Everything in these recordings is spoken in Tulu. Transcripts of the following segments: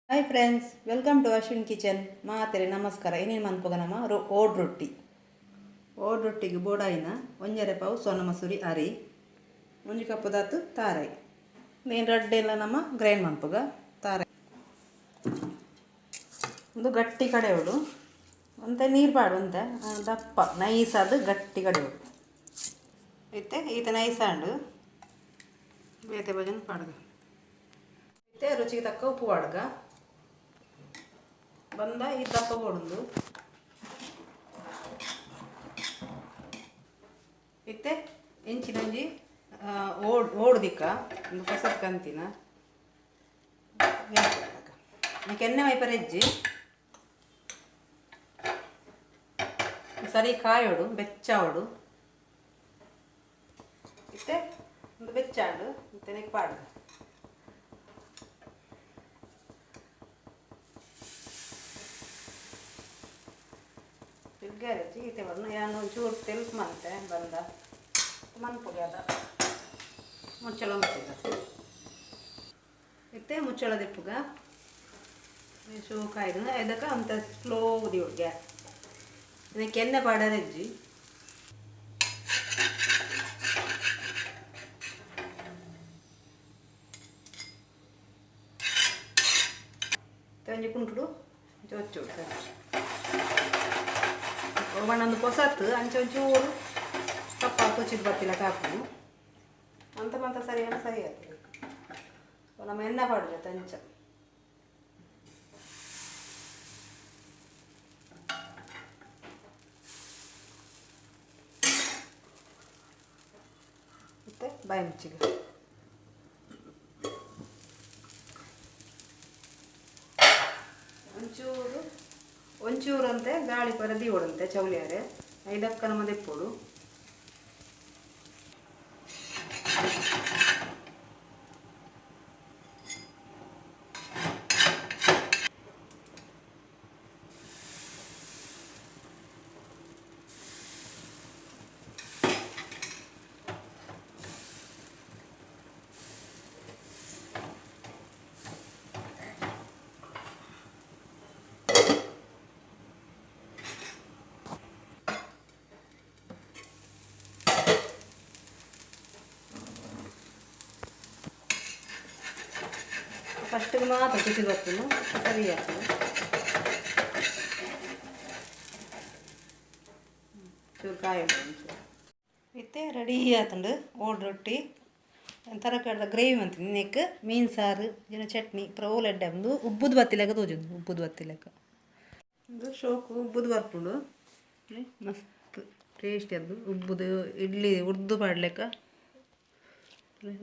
Hi friends, welcome to Ashwin kitchen. ಮಾತೆರೆ ನಮಸ್ಕಾರ. ಏನೇನು ಮನ್ಪುಗ ನಮ್ಮ ಓಡ್ ರೊಟ್ಟಿ. ಓಡ್ ರೊಟ್ಟಿಗೆ ಬೋಡಾಯಿನ 1.5 ಪಾವು ಸೋನ ಮಸೂರಿ ಅರಿ, 1 ಕಪ್ ದಾತು ತಾರೈ. ನೀನು ರಡ್ಡೆ ಎಲ್ಲ ನಮ್ಮ ಗ್ರೈಂಡ್ ಮನ್ಪುಗ ತಾರೈ. ಒಂದು ಗಟ್ಟಿ ಕಡೆಯೋಡು ಒಂತೆ ನೀರು ಪಾಡು, ಒಂತೆ ದಪ್ಪ ನೈಸಾದ ಗಟ್ಟಿ ಕಡೆಯೋಡು. ಇತ್ತೆ ಈತ ನೈಸಾಂಡು ಬೇತೆ ಭಜನ ಪಾಡ್ಗ. ಇತ್ತೆ ರುಚಿಗೆ ತಕ್ಕ ಉಪ್ಪು ಪಾಡ್ಗ. ಬಂದ ಈ ದಪ್ಪ ಬೋಡುಂದು. ಇತ್ತೆ ಇಂಚಿನೊಂಜಿ ಓಡ್ ಓಡ್ದಿಕ್ಕ ಒಂದು ಹೊಸತ್ ಕಂತಿನ ಕೆನ್ನೆ ಮೈಪರೆಜ್ಜಿ ಸರಿ ಕಾಯೋಡು ಬೆಚ್ಚಾವಡು. ಇತ್ತೆ ಒಂದು ಬೆಚ್ಚಾಂಡು ಇತ್ತೆ ನೆಕ್ ಪಾಡು. ತಿರ್ಗಾರಜ್ಜಿ ಈತೆ ಬಣ್ಣ ಯಾನು ಒಂಚೂರು ತೆಲ್ಪ್ ಮಂತೆ ಬಂದ ಮನ್ಪುಗೆ ಅದ ಮುಚ್ಚಳ ಮುಚ್ಚಿದ. ಇತ್ತೆ ಮುಚ್ಚಳ ದಿಪ್ಪುಗ ಶೋ ಕಾಯ್ದು ಇದಕ್ಕೆ ಅಂತ ಸ್ಲೋ ದಿವಡು ಗ್ಯಾಸ್. ಇದಕ್ಕೆ ಎಣ್ಣೆ ಪಾಡರೆಜ್ಜಿ. ಒಂಜಿ ಕುಂಟುಡು ಚೊಚ್ಚೋಡು ಸರಿ ಒಂದೊಂದು ಪೊಸತ್ತು ಅಂಚೆ ಒಂಚೂರು ಕಪ್ಪ ಕೊಚ್ಚಿದ ಬತ್ತಿಲ್ಲ ಕಾಪು ಅಂತ ಮಂತ ಸರಿ ಸರಿ ಆಗ್ತದೆ. ನಮ್ಮ ಎಣ್ಣೆ ಪಾಡುದು ಅಂಚ. ಮತ್ತೆ ಬಾಯಿ ಮುಚ್ಚಿಗೆ ಒಂಚೂರು ಒಂಚೂರಂತೆ ಗಾಳಿ ಪರ ದೀವಡಂತೆ ಚೌಲಿಯಾರೆ ಐದಕ್ಕ ನಮ್ಮ ದೆಪ್ಪೋಡು. ಫಸ್ಟಿಗೆ ಮಾತ್ರ ಖುಷಿ ಬರ್ತದೆ, ಸರಿ ಆಗ್ತದೆ. ಚೂರು ಕಾಯಿ ಒಂಚೂರು ಇತ್ತೆ ರೆಡಿ ಆತಂಡು ಓಡ್ ರೊಟ್ಟಿ. ತರಕಾರಿದ ಗ್ರೇವಿ ಅಂತೀನಿ. ನೆಕ್ ಮೀನು ಸಾರು ಜಿನ ಚಟ್ನಿ ಪ್ರೋಲ್ ಎಡ್ಡೆ. ಒಂದು ಉಬ್ಬುದು ಬತ್ತಿಲೆಕ್ಕ ತೋಜುಂಡು, ಉಬ್ಬುದು ಬತ್ತಿಲೆಕ್ಕ. ಒಂದು ಶೋಕು ಉಬ್ಬುದು ಬರ್ಪುಂಡು, ಮಸ್ತ್ ಟೇಸ್ಟಿ. ಅದು ಉಬ್ಬುದು ಇಡ್ಲಿ ಉರ್ದು ಪಾಡ್ಲೆಕ್ಕ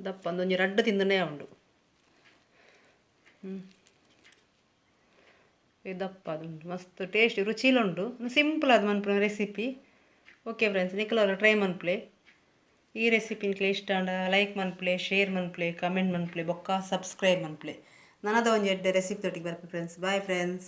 ದಪ್ಪ ಒಂದೊಂಜಿ ರಡ್ಡು ತಿಂದನೇ ಉಂಡು. ದಪ್ಪ ಅದುಂಟು, ಮಸ್ತ್ ಟೇಸ್ಟ್ ರುಚಿಲುಂಡು. ಸಿಂಪಲ್ ಅದು ಮನ್ಪುನ ರೆಸಿಪಿ. ಓಕೆ ಫ್ರೆಂಡ್ಸ್, ನಿಕುಲು ಟ್ರೈ ಮನ್ಪುಲೆ. ಈ ರೆಸಿಪಿ ನಿಕ್ಲೆ ಇಷ್ಟ ಆಂಡ ಲೈಕ್ ಮನ್ಪುಲೆ, ಶೇರ್ ಮನ್ಪುಲೆ, ಕಮೆಂಟ್ ಮನ್ಪುಲೆ, ಬೊಕ್ಕ ಸಬ್ಸ್ಕ್ರೈಬ್ ಮನ್ಪುಲೆ. ನನದ ಒಂಜಿ ಎಡ್ಡೆ ರೆಸಿಪಿ ತೊಟ್ಟಿಗೆ ಬರ್ಪೆ ಫ್ರೆಂಡ್ಸ್. Bye friends.